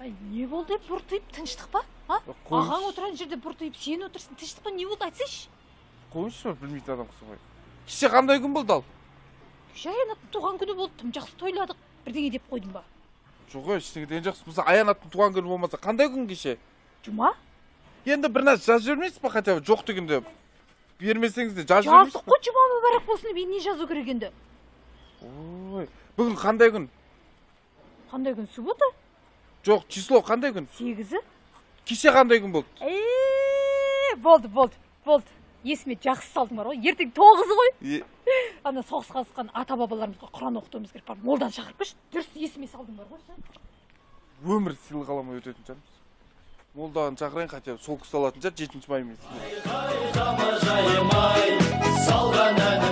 Ай, не болды деп бұртиып, тыныштық па? А? Ағаң отырған жерде бұртиып, сен отырсың, тыныштық па? Не болды, айтсайшы. Қойыңызшы, білмейтін адам құсамай. Кеше қандай күн болды ал? Кеше Аянаттың туған күні болды, тым жақсы тойладық. Бірдеңе деп қойдың ба? Жоқ, ештеңе деген жоқсыз. Мысалы, Аянаттың туған күні болмаса, қандай күн кеше? Жұма? Енді бір нәрсе жазып жібермейсіз ба, хотя бы жоқ дегенде бермесеңіз де жазып жібермейсіз. Жаздық қой, жұма мүбәрак болсын деп, енді не жазу керек енді? Ой, бүгін қандай күн? Қандай күн? Суббота? Жоқ, число қандай күн? 8-і. Кеше қандай күн болды? Болды, болды, болды. Есіме жақсы салдың бар ғой. Ертең 9-ы ғой. Ана соғысқа қатысқан ата-бабаларымызға Құран оқытуымыз керек бар. Молдан шақырып келші. Дұрыс есіме салдың бар ғой. Өмір сыйлық ала алмай өтетін шығармыз. Молданы шақырайын, хотя бы сол кісі алатын шығар, 7 май емес. Қамажайым ай, салған әні.